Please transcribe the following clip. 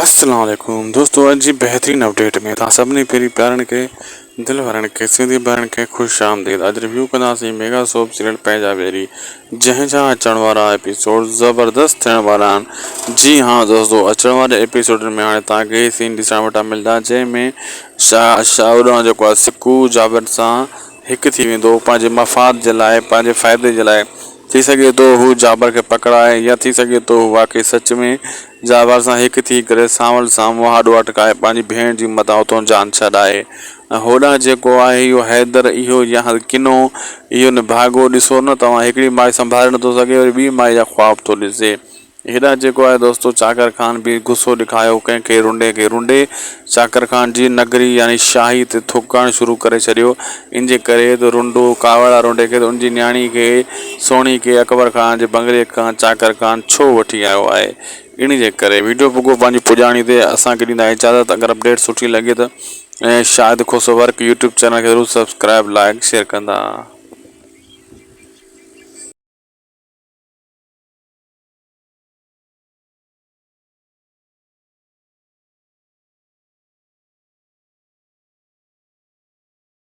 السلام عليڪم دوستو اڄ جي بهترين اپڊيٽ ۾ توهان سڀني پيري پيارن کي دل وارن کي سنڌي ڀائرن کي خوش آمديد اڄ ريويو ڪنداسين ميگا سوپ سيريل پنهنجا ويري جنهن جا اچڻ وارا ايپيسوڊ زبردست ٿيڻ وارا آهن جي ها دوستو اچڻ واري ايپيسوڊن ۾ هاڻي توهان کي هي سين ڏسڻ وٽان ملدا جنهن ۾ شاهه شاهه جيڪو آهي سڪو جابر سان هڪ ٿي ويندو پنهنجي مفاد جي لاء پنهنجي فائدي جي لاء ٿي سگهي ٿو هو جابر کي پڪڙائي يا ٿي سگهي ٿو هو واقعي سچ ۾ جابر سان هڪ ٿي ڪري سانول سان مهاڏو اٽڪائي پنهنجي ڀيڻ جي متان اتان جان ڇڏائي ۽ هوڏانهن جيڪو آهي اهو حيدر اهو يا ڪنو اهو نڀاڳو ڏسو نه توهان هڪڙي مائي سنڀالي نٿو سگهي وري ٻي مائي جا خواب ٿو ڏسي. هيڏانهن جيڪو آهي دوستو چاڪر خان به غصو ڏکايو ڪنهن کي رنڊي کي رنڊي چاڪر خان جي نگري يعني شاهي تي ٿڪڻ شروع ڪري ڇڏيو ان جي ڪري ته رنڊو ڪاوڙ آ رنڊي کي ته ان جي نياڻي کي سهڻي کي اڪبر خان جي بنگلي کان چاڪر خان ڇو وٺي آيو آهي ان جي ڪري ويڊيو پڳو پنهنجي پڄاڻي تي اسان کي ڏيندا اجازت اگر اپڊيٽ سٺي لڳي ته Shahid Khoso work YouTube channel کي ضرور سبسڪرائب لائڪ شيئر ڪندا.